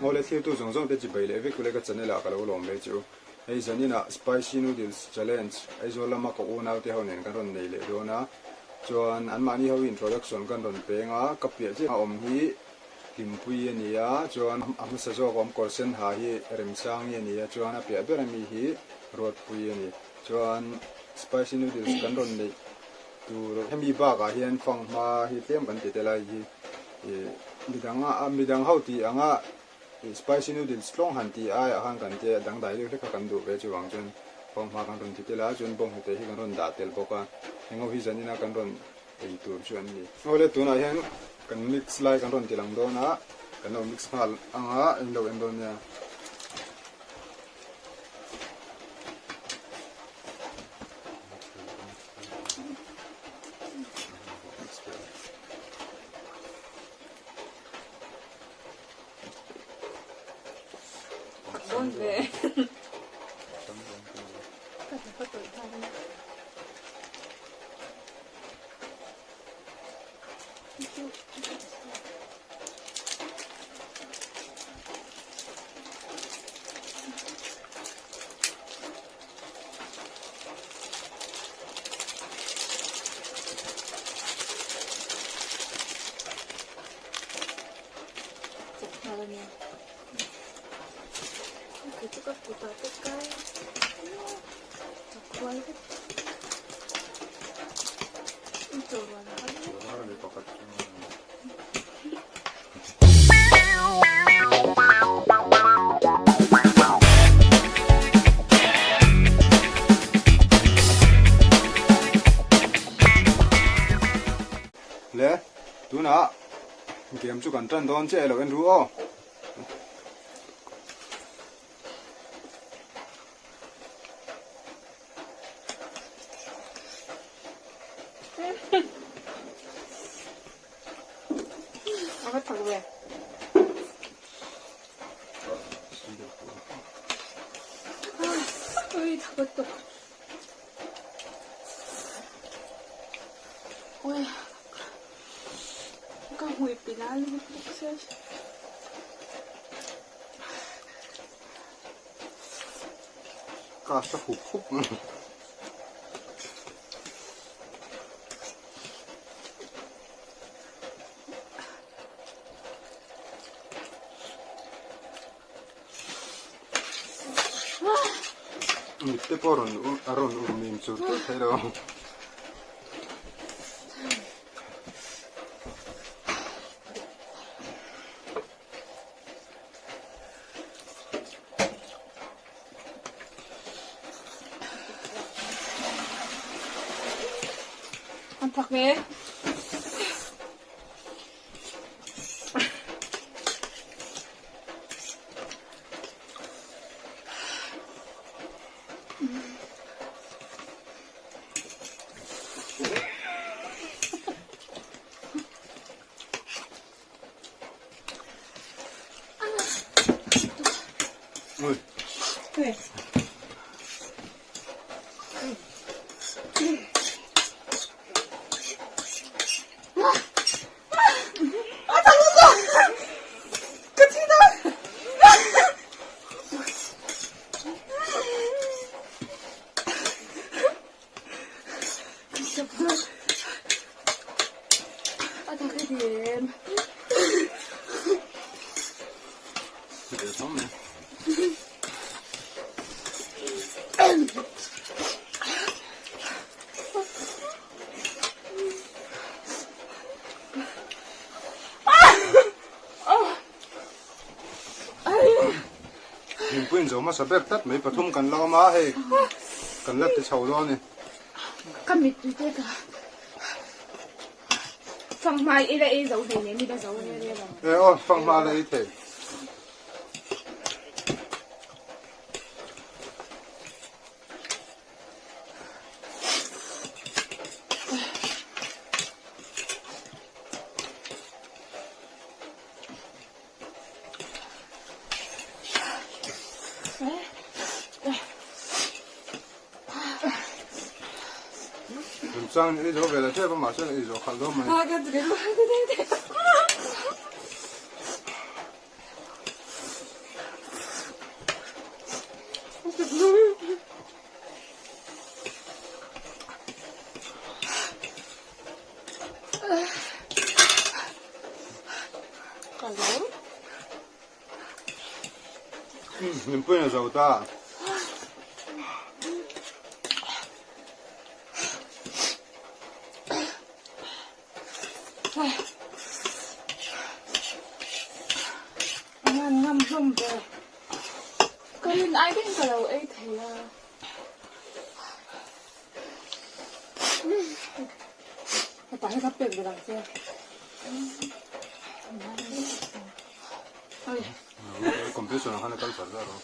Awle thiltu zawng zawng te chibai leh vek ule ka channel ah ka lo lawm ve chu. Hei zanin ah Spicy Noodles Challenge Aizawl lama ka unau te ho nen kan rawn nei leh dawn a. Chuan an mahni ho introduction kan rawn peng a, ka piah chiah a awm hi Hlimpuii a ni a, chuan a hmasa zawk awm kawr sen ha hi Remsangi a ni a, chuan a piah ber ami hi Ruatpuii a ni. Chuan Spicy Noodles kan rawn neih tur hemi bakah hian fanghma hi tlem kan ti tel a, hei hi ih midang a midang ho tih anga ih spicy noodles tlawng han tih aiah khan kan tia dangdai deuh hlek kha kan duh ve chuvang chuan fanghma kan rawn ti tel a chuan bawnghnute hi kan rawn dah tel bawk a engho hi zanina kan rawn ei tur chu an ni. Awle tunah hian kan mix lai kan rawn ti lang dawn a kan lo mix nghal ang a in lo en dawn nia. Dawn ve. Ka ka tawih nghal a. Le, tunah game chu kan tan dawn chiah ilo en ru aw. A va thak ve. Ui thak lutuk. Ui ka hmui pin a lut bawk sia. Ka sa hup hup mai. Mit te pawh rawn a rawn ur mim chur chur thei lo. An thak ve. Ui. Hlimpuiin zo hmasa ber tlat mai pathum kan la awm a hei kan la ti chho dawn a ni. Ka mittui te ka fanghma i la ei zo hlei nen i la zo ania nia lo. E aw fanghma la ei thei. Chang ei zo ve la tep a mahse ei zo khalh dawn mai. Nunpuiin a zo ta. Ngan ngam hlawm ve. Ka rin ai deuhin ka lo ei thei a. Hetah hi ka pek ve lang che. Competition ah khan a kal zar zar a.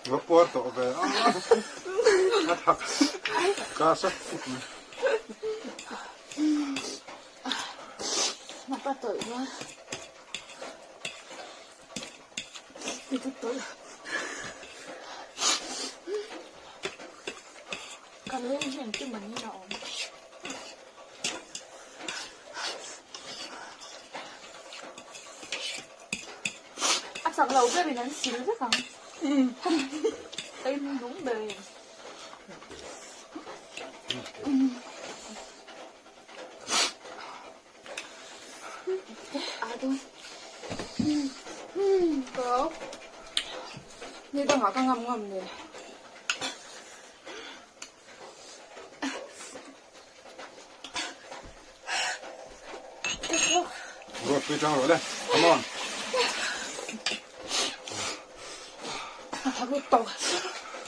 Va puar tawh ve a. A thak ka sa fuk mai. Napa tawlh va. Ti tawlh. Ka leng hi engtin man in a awm. A chak lo berin an sil vek ang. Ei nung berin. Ni dangah ka ngam ngam nen. Ruat pui tang rawh le. Come on. A thak lut tawk.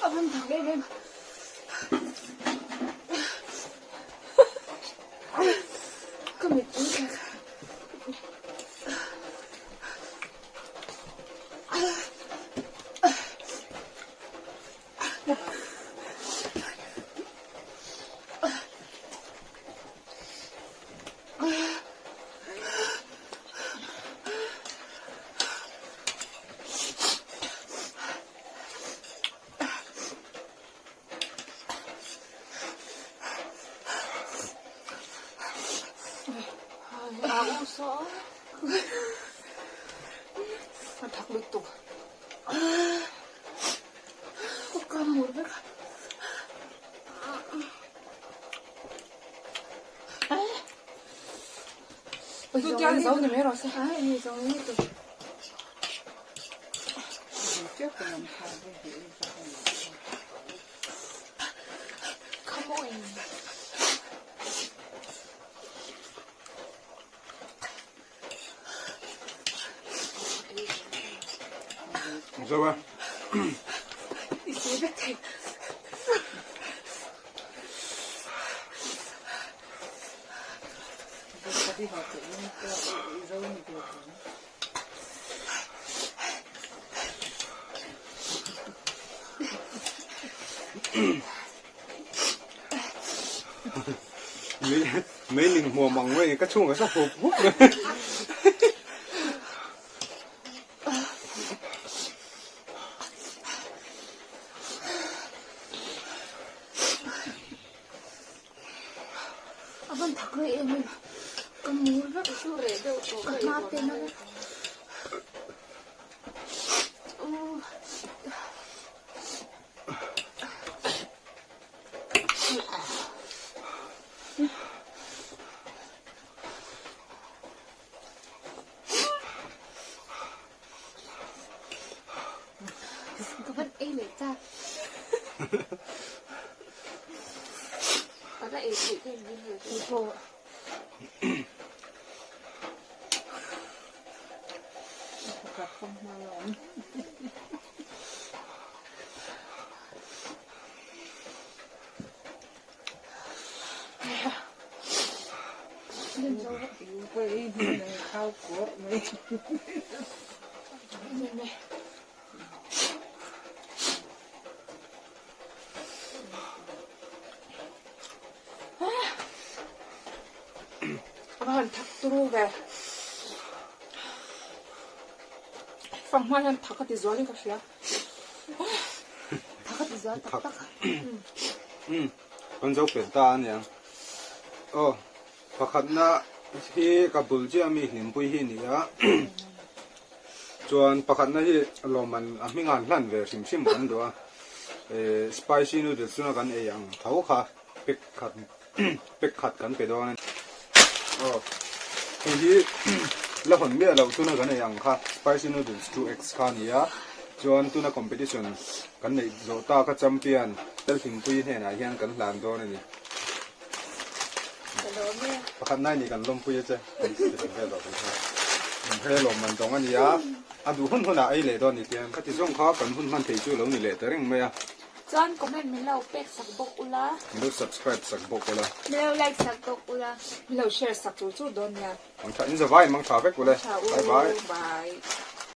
A van thak em em. Ka mit pui thak. A thak lutuk. Ka mur vek a. Tu tiang zo ni mai rawh se. Ai ni zo ni tu. Come on. Zo a. I si vek thei. Mei ling hmuam ang mai ka chhungah sa hup hup mai. A van thak rei em em ka mur vek ka hma te na vek. Ka van ei leh chak. Ka la ei theih ka inring leh tawh. Keipawh. A va han thak turu ve. Fanghma hian thak a ti zual in ka hria. Thak a ti zual tak tak. Umm kan zo pel ta aniang. Aw. Pakhatna hi ka bul chiah ami hlimpui hi ni a, chuan pakhatna hi lawmman a hming an hlan ve hrim hrim kan duh a, spicy noodles chunga kan ei ang tho kha pack khat pack khat kan pe dawn a ni. Aw hei hi la hawn miah loh tuna kan ei ang kha spicy noodles 2x kha a ni a, chuan tuna competition kan neih zawh ta kha champion Lalhlimpui hnenah hian kan hlan dawn a ni. Pakhat nai ni kan lawmpui a che. He lawmman dawng a ni a, a duh hun hunah ei leh dawn ni tiang. Khati zawng kha kan hun hman thei chu lo ni leh ta reng mai a. Chuan comment min lo pek sak bawk ula. Min lo subscribe sak bawk ula. Min lo like sak bawk ula. Min lo share sak tur chu dawn nia. Mang tha in zavai mang tha vek ule. Bye bye. Bye.